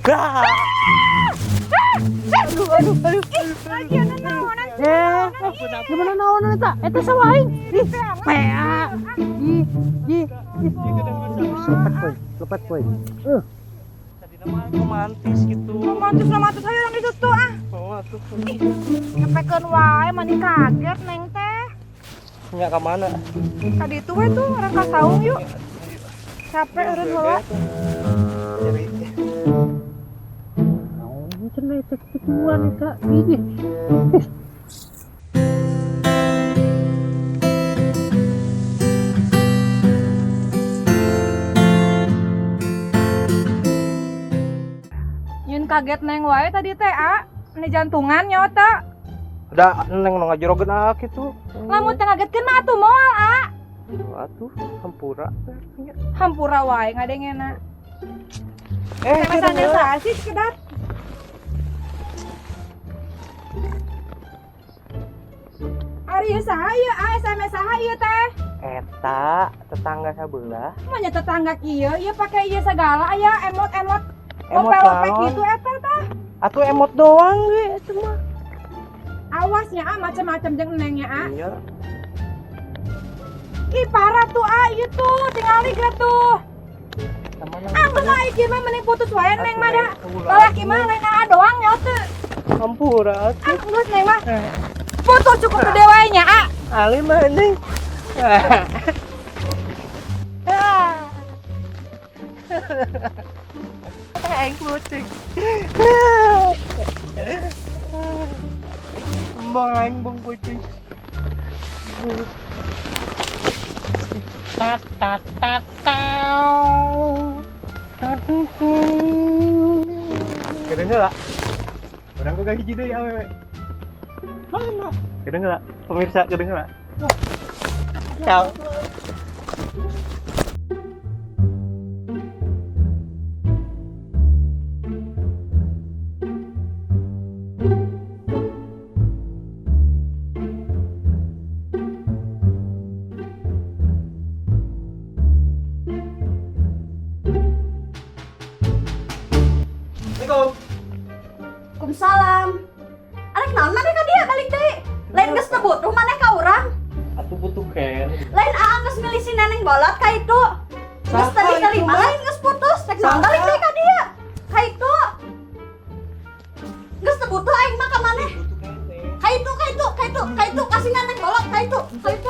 Dah. Aduh, aduh, aduh. Lagian naonan? Eh, gimana naon eta? Eta saha aing? Ih, pea. Ih, ih, ih. Lepet poy, lepet poy. Tadi nama romantis gitu. Romantis romantis, ayo yang itu tuh ah. Oh, atuh. Ngepekeun wae, mani kaget neng teh. Nya ka mana? Ka ditu we tuh urang ka saung yuk. Capek eureun heula. Jadi Naon cenah eta kituan eta? Ih. Nyieun kaget neng wae tadi teh, a. Ini jantungan nyawa teh. Udah neng nu ngajerogeun ah kitu. Lamun teu ngagetkeun mah atuh moal, a. Atuh, hampura. Hampura wae ngadengena. Eh, SMS-an saha sih sekedar? Ari ieu saha ieu, a, SMS saha ieu teh? Eta tetangga sebelah. Manya tetangga kieu, ieu pake ieu segala aya emot-emot Emot lope-lope naon? Kitu eta tah. Atuh emot doang ge eta mah. Awasnya a, macam-macam jeung nengnya a. Iya. Ih, parah tuh a, ieu tuh tingali gak tuh. Sama. Ah, geus ah, ieu mah mending putus wae neng mah da. Atuh, Lalaki mah lain aa doang nya teu. Hampura atuh. Ah, geus neng mah. Putus cukup gede wae nya a. Ali mah neng. Ah. Aing kucing. Embong aing bong kucing. Tat tat tat tau. Tat tut, tut. Kedengeran lah. Urang kok hiji deui awewe. Mana? Kedengeran pemirsa, kedengeran. Ciao. Assalamualaikum. Waalaikumsalam. Arek naon maneh ka dieu balik deui? Lain geus teu butuh maneh ka urang? Atuh butuh Ken. Lain aa geus milih si Neneng bolot ka itu. Geus Saha teu itu diterima, mah? Lain geus putus. Rek naon Saha? balik deui ka dieu? Ka itu. Geus teu butuh aing mah ka maneh. Butuh keneh. Ka itu, ka itu, ka itu, ka itu, ka si Neneng bolot, ka itu, ka itu.